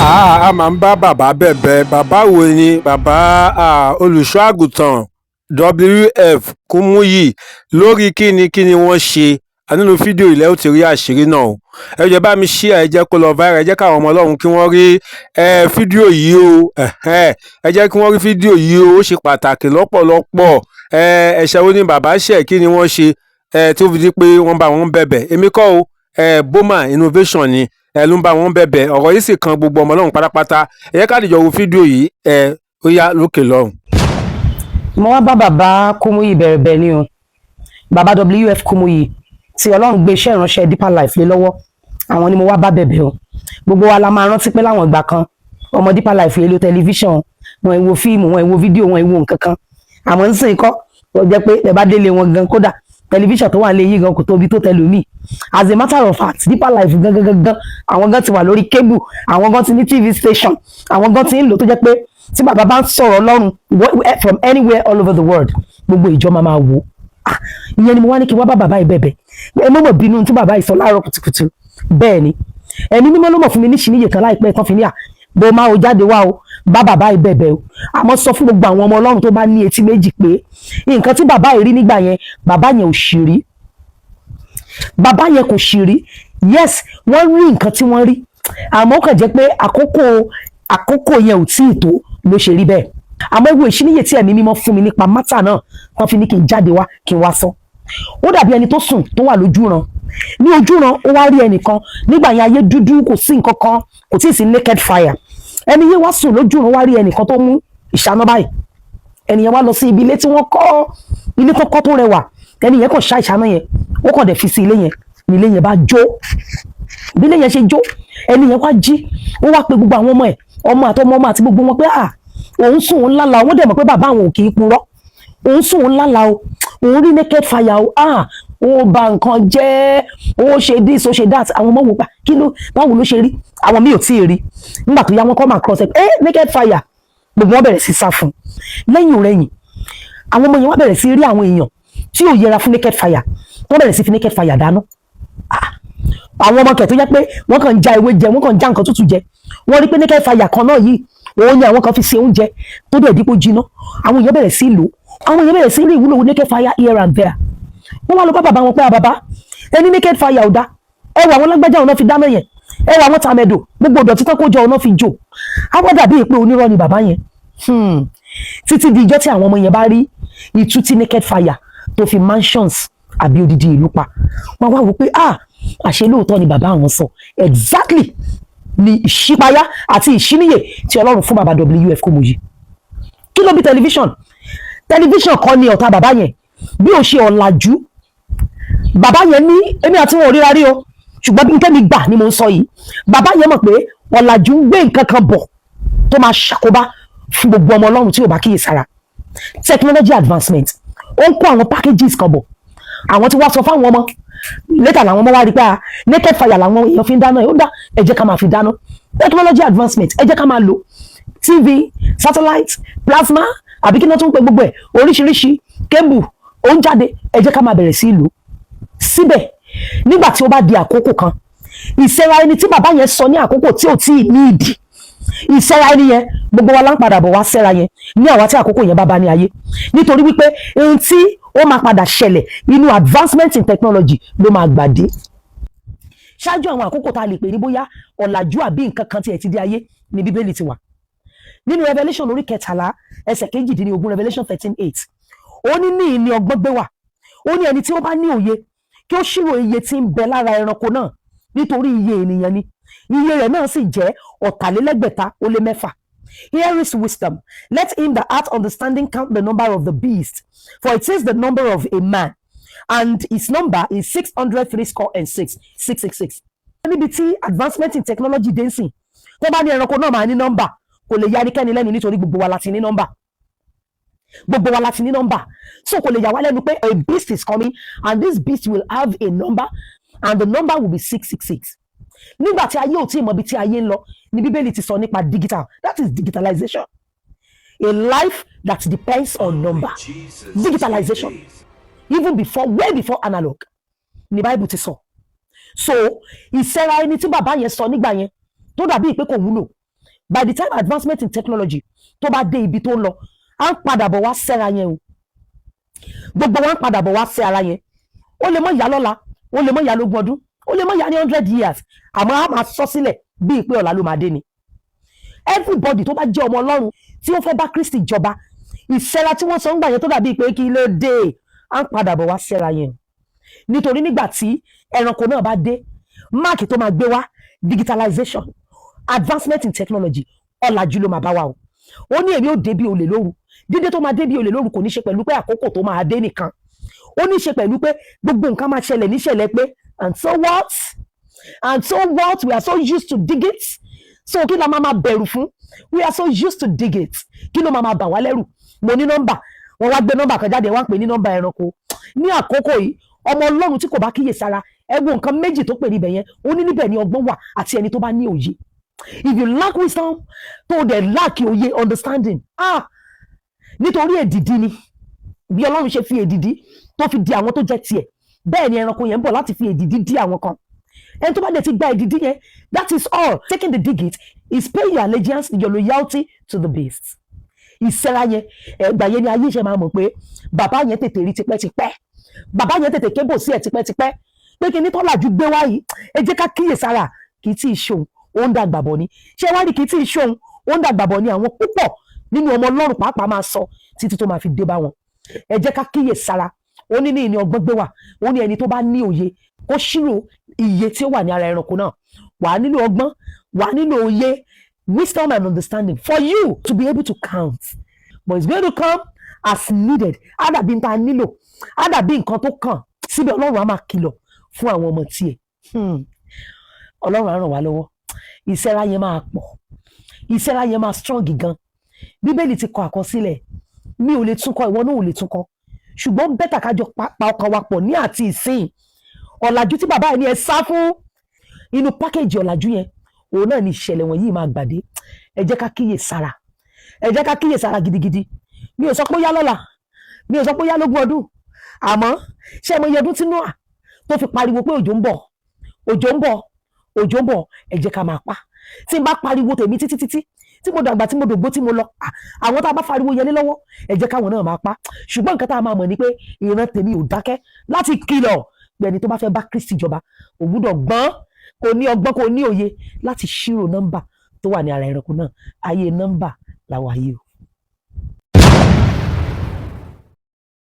A máa ń bá bàbá bẹ̀bẹ̀. Bàbá wo ni bàbá? Olùṣọ́ àgùntàn WF Kúmúyì. Lórí kíni? Kíni wọ́n ṣe? Nínú fídíò ilẹ̀ ó ti rí àṣírí náà o. Ẹ jẹ́ bá mi share, ẹ jẹ́ kó lọ viral, ẹ jẹ́ káwọn ọmọ Ọlọ́run kí wọ́n rí fídíò yìí o. Ẹ jẹ́ kí wọ́n rí fídíò yìí o, ó ṣe pàtàkì lọ́pọ̀lọpọ̀. Ẹ̀ṣẹ̀ wo ni bàbá ṣẹ̀? Kí ni wọ́n ṣe tó fi di pé wọ́n bá wọn bẹ̀bẹ̀? Èmi kọ́ o, Boma Innovation ni ẹ ló ń bá wọn bẹ̀bẹ̀. Ọ̀rọ̀ yìí sì kan gbogbo ọmọ Ọlọ́run pátápátá. Ẹ jẹ́ ká dìjọ wo fídíò yìí. Ẹ ó yá, lókè lọ́hùn. Mo wá bá bàbá Kúmúyì bẹ̀rẹ̀ ni o, bàbá WF Kúmúyì tí Ọlọ́run gbé iṣẹ́ ìránṣẹ́ Deeper Life lé lọ́wọ́. Àwọn ni mo wá bá bẹ̀bẹ̀ o. Gbogbo wa la máa rántí pé láwọn ìgbà kan, ọmọ Deeper Life èlò tẹlifíṣàn wọn, èwo fíìmù wọn, èwo fídíò wọn, èwo nǹkan kan. Àmọ́ ń sìn kọ́, ó jẹ́ pé ẹ bá délé wọn gan, kódà tẹlifíṣàn tó wà lé yìí gan kò tóbi tó tẹlómi. As a matter of fact, Deeper Life gangan gangan, àwọn gan ti wà lórí cable, àwọn gan ti ní TV station, àwọn gan ti ń lò, tó jẹ́ pé tí bàbá bá ń sọ̀rọ̀ Ọlọ́run from anywhere all over the world, gbogbo ìjọ máa máa wò. Ah, ìyẹn ni mo wá ní kí wá bá bàbá yìí bẹ̀bẹ̀. Ẹ mọ̀ mọ̀ bínú tí bàbá yìí sọ láàárọ̀ kùtùkùtù. Bẹ́ẹ̀ ni, Ẹ̀mí Mímọ́ ló mọ̀ fún mi ní ṣìníyè kan láìpẹ́ tán fi ní à bó máa o jáde wá o, bá bàbá yìí bẹ̀bẹ̀ o. Àmọ́ sọ fún gbogbo àwọn ọmọ Ọlọ́run tó bá ní etí méjì pé nǹkan tí bàbá yìí rí nígbà yẹn, bàbá yẹn ò ṣì rí, bàbá yẹn kò ṣì rí. Yes, wọ́n rí nǹkan tí wọ́n rí, àmọ́ ó kàn jẹ́ pé àkókò yẹn ò tíì tó ló ṣe rí bẹ́ẹ̀. Àmọ́ ewu ìṣíníyè tí Ẹ̀mí Mímọ́ fún mi nípa matter náà wọ́n fi ní kí n jáde wá, kí n wá sọ. Ó dàbí ẹni tó sùn, tó wà lójúran. Ní ojúran, ó wá rí ẹnìkan. Nígbà yẹn, ayé dúdú, kò sí nǹkan kan, kò tí ì sí naked fire. Ẹni yẹn wá sùn lójúran, wá rí ẹnìkan tó mú ìṣáná báyìí. Ẹni yẹn wá lọ sí ibi ilé tí wọ́n kọ́, ilé tó kọ́ tó rẹwà. Ẹni yẹn kàn ṣá ìṣáná yẹn, ó kàn dẹ̀ fi sí ilé yẹn ní. Ilé yẹn bá jó. Bí ilé yẹn ṣe jó, ẹni yẹn wá jí, ó wá pe gbogbo àwọn ọmọ ẹ̀, ọmọ àtọmọ ọmọ àti gbogbo wọn, pé à, òun sùn, òun lálàá. Wọ́n dẹ̀ mọ̀ pé bàbá àwọn ò kì í purọ́. Òun sùn, òun lálàá o, òun rí naked fire o. Ah, ó bà nǹkan jẹ́, ó ṣe this, ó ṣe that. Àwọn ọmọ wò pa, kí ló, báwo ló ṣe rí? Àwọn míì ò tí ì rí. Nígbà tó yá, wọn come across ẹ ẹ naked fire, gbogbo wọn bẹ̀rẹ̀ sí sá fún. Lẹ́yìn òrẹ́yìn, àwọn ọmọ yẹn wá bẹ̀rẹ̀ sí rí àwọn èèyàn tí ò yẹra fún naked fire, wọ́n bẹ̀rẹ̀ sí fi naked fire dáná. Ah, àwọn ọmọ kẹ̀ tó jẹ́ pé wọ́n kàn ń já ewé jẹ, wọ́n kàn ń já nǹkan tútù jẹ, wọ́n rí pé naked fire kan náà yìí, òun ni àwọn kan fi ṣe oúnjẹ tó dẹ̀ dípò jiná. Àwọn èèyàn bẹ̀rẹ̀ sí lò, àwọn èèyàn bẹ̀rẹ̀ sí rí ìwúlò naked fire here and there. Wọ́n wá lọ bá bàbá wọn pé, "À, bàbá, ẹni naked fire ò dá. Ẹ wọ àwọn lágbájá, ọ̀nà fi dáná yẹn. Ẹ wọ àwọn tàmẹ̀dò, gbogbo ìdọ̀tí tán kó jọ, ọ̀nà fi jò." Àwọn dàbí pé onírọ́ ni bàbá yẹn. Títí di ijọ́ tí àwọn ọmọ yẹn bá rí ìtú tí naked fire tó fi mansions àbí odidi ìlú pa, wọ́n wá wò pé, ah, àṣé lóòótọ́ ni bàbá àwọn sọ. Exactly ni ìṣípayá àti ìṣíníyè tí Ọlọ́run fún bàbá WF Kúmúyì. Kí ló bí tẹlifíṣàn? Tẹlifíṣàn kọ́ ni ọ̀tá bàbá yẹn, bí ó ṣe ọ̀làjú. Bàbá yẹn ní, èmi àti wọn ò ríra rí o, ṣùgbọ́n bí tẹ́mi gbà ni mo ń sọ yìí, bàbá yẹn mọ̀ pé ọ̀làjú ń gbé nǹkan kan bọ̀ tó máa ṣàkóbá fún gbogbo ọmọ Ọlọ́run tí ò bá kíyè sára. Technology advancement, ó ń kó àwọn packages kan bọ̀. Àwọn tí wàá sọ fáwọn ọmọ later, làwọn ọmọ wá rí pé, ah, naked fire làwọn èèyàn fi ń dáná ẹ̀, ó dá, ẹ jẹ́ ká máa fi dáná. Technology advancement, ẹ jẹ́ ká máa lò TV, satellite, plasma, àbí kí náà tún ń pe gbogbo ẹ̀, oríṣiríṣi cable ó ń jáde, ẹ jẹ́ ká máa bẹ̀rẹ̀ sí ìlú síbẹ̀. Nígbà tí ó bá di àkókò kan, ìsẹ́ra ẹni tí bàbá yẹn sọ ní àkókò tí ò tí ì ní ìdí ìsẹ́ra ẹni yẹn, gbogbo wa la ń padà bọ̀ wá sẹ́ra yẹn ní àwa tí àkókò yẹn bá bá ní ayé, nítorí wípé ohun tí ó máa padà ṣẹlẹ̀ inú advancement in technology ló máa gbàdé. Ṣáájú àwọn àkókò tá a lè pè ní bóyá ọ̀làjú àbí nǹkan kan tí ẹ̀ ti dé ayé ní Bíbélì ti wà. Nínú Revelation orí 13 ẹsẹ̀ 18, Revelation 13:8, ó ní, ní ìní ọgbọ́n gbé wà. Ó ní, ẹni tí ó bá ní òye, kí ó ṣírò iye tí ń bẹ lára ẹranko náà, nítorí iye ènìyàn ni, iye rẹ̀ náà sì jẹ́ 663. Here is wisdom. Let him that hath understanding count the number of the beast, for it is the number of a man, and his number is 666, 666. Níbi tí advancement in technology dé ń sìn, tó bá ní ẹranko náà máa ní nọ́mbà, kò lè ya ẹnikẹ́ni lẹ́nu, nítorí gbogbo wa la ti ní nọ́mbà, gbogbo wa la ti ní nọ́mbà. So kò lè yà wá lẹ́nu pé a beast is coming and this beast will have a number and the number will be 666. Nígbà tí ayé ò tí ì mọ ibi tí ayé ń lọ ní Bíbélì ti sọ nípa digital. That is digitalization, a life that depends on number. Digitalization, even before, way before analog ní Bible ti sọ. So ìsẹ́ra ẹni tí bàbá yẹn sọ nígbà yẹn tó dàbí pé kò wúlò. By the time advancement in technology tó bá dé ibi tó ń lọ, à ń padà bọ̀ wá sẹ́ra yẹn o. Gbogbo wa ń padà bọ̀ wá sẹ́ ara yẹn. Ó lè mọ̀ ìyá lọ́la, ó lè mọ̀ ìyá lógún ọdún, ó lè mọ̀ ìyá ní 100 years, àmọ́ a máa sọ sílẹ̀ bíi pé ọ̀la ló máa dé ni. Everybody tó bá jẹ́ ọmọ Ọlọ́run tí ó fẹ́ bá Kristi jọba, ìsẹ́ra tí wọ́n sọ ń gbà yẹn tó dàbíi pé kí ló dé, à ń padà bọ̀ wá sẹ́ra yẹn, nítorí nígbà tí ẹranko náà bá dé, mark tó máa gbé wá, digitalization, advancement in technology, ọ̀làjú ló máa bá wa o. Ó ní èmi ò dé bí olè lóru. Dídé tó máa dé bí olè lóru kò ní ṣe pẹ̀lú pé àkókò tó máa dé nìkan, ó ní ṣe pẹ̀lú pé gbogbo nǹkan máa ṣẹlẹ̀ níṣẹ̀lẹ̀ pé and so what, and so what? We are so used to digits, so kí la máa máa bẹ̀rù fún? We are so used to digits, kí ló máa máa bà wá lẹ́rù? Mo ní nọ́mbà, wọ́n wá gbé nọ́mbà kan jáde, wọ́n á pè ní nọ́mbà ẹranko. Ní àkókò yìí, ọmọ Ọlọ́run tí kò bá kíyè sára, ẹ wo nǹkan méjì tó pè níbẹ̀ yẹn. Ó ní níbẹ̀ ní ọgbọ́n wà àti ẹni tó bá ní òye. If you lack wisdom, tó o dẹ̀ lack òye, understanding, ah, nítorí èdìdí ni. Bí Ọlọ́run ṣe fi èdìdí tó fi di àwọn tó jẹ́ tiẹ̀, bẹ́ẹ̀ ni ẹranko yẹn ń bọ̀ láti fi èdìdí di àwọn kan. Ẹni tó bá dẹ̀ ti gba èdìdí yẹn, that is all. Taking the digit is paying your allegiance, your loyalty to the beast. Ìsẹ́ra yẹn, ẹgbà yẹn ni ayé ṣe máa mọ̀ pé bàbá yẹn tètè rí tipẹ́tipẹ́, bàbá yẹn tètè kébò sí ẹ̀ tipẹ́tipẹ́ pé kí ní tọ́làjú gbé wá yìí, ẹ jẹ́ ká kíyè sára. Kì í tí ì ṣòun, ó ń dàgbà bọ̀ ni. Ṣé wá rí, kì í tí ì ṣòun, ó ń dàgbà bọ̀ ni. Àwọn púpọ̀ nínú ọmọ Ọlọ́run pàápàá máa sọ títí tó máa fi dé bá wọn. Ẹ jẹ́ ká kíyè sára. Ó ní ní ìní ọgbọ́n gbé wà. Ó ní ẹni tó bá ní òye kó ṣírò iye tí ó wà ní ara ẹranko náà. Wà á nílò ọgbọ́n, wà á nílò òye, wisdom and understanding, for you to be able to count. But it's going to come as needed. Á dàbí nǹkan nílò, á dàbí nǹkan tó kàn síbẹ̀. Ọlọ́run á máa kìlọ̀ fún àwọn ọmọ tiẹ̀. Ọlọ́run á ràn wá lọ́wọ́. Ìsẹ́ra yẹn máa pọ̀, ìsẹ́ra yẹn máa strong gan. Bíbélì ti kọ àkọsílẹ̀, mi ò lè tún kọ, ìwọ náà ò lè tún kọ, ṣùgbọ́n better kájọ pa ọkàn wa pọ̀ ní àti ìsìn. Ọ̀làjú tí bàbá yẹn ní ẹ sá fún, inú package ọ̀làjú yẹn, òun náà ni ìṣẹ̀lẹ̀ wọ̀nyí máa gbàdé. Ẹ jẹ́ ká kíyè sára, ẹ jẹ́ ká kíyè sára gidigidi. Mi ò sọ pé ó yá lọ́la, mi ò sọ pé ó yá lógún ọdún, àmọ́ ṣé mo yẹ ọdún tí Noah tó fi pariwo pé òjò ń bọ̀, òjò ń bọ̀, òjò ń bọ̀? Ẹ jẹ́ ká máa pa. Tí n bá pariwo tèmi títí títí tí mo dàgbà, tí mo dògbó, tí mo lọ, àwọn tá a bá fariwo yẹlé lọ́wọ́, ẹ jẹ́ káwọn náà máa pa. Ṣùgbọ́n nǹkan tá a máa mọ̀ ni pé ìran tèmi ò dákẹ́ láti kìlọ̀ pé ẹni tó bá fẹ́ bá Kristi jọba ò gbúdọ̀ gbọ́n, kò ní ọgbọ́n, kò ní òye láti ṣírò nọ́mbà tó wà ní ara ẹranko náà. Ayé nọ́mbà làwọn ayé o.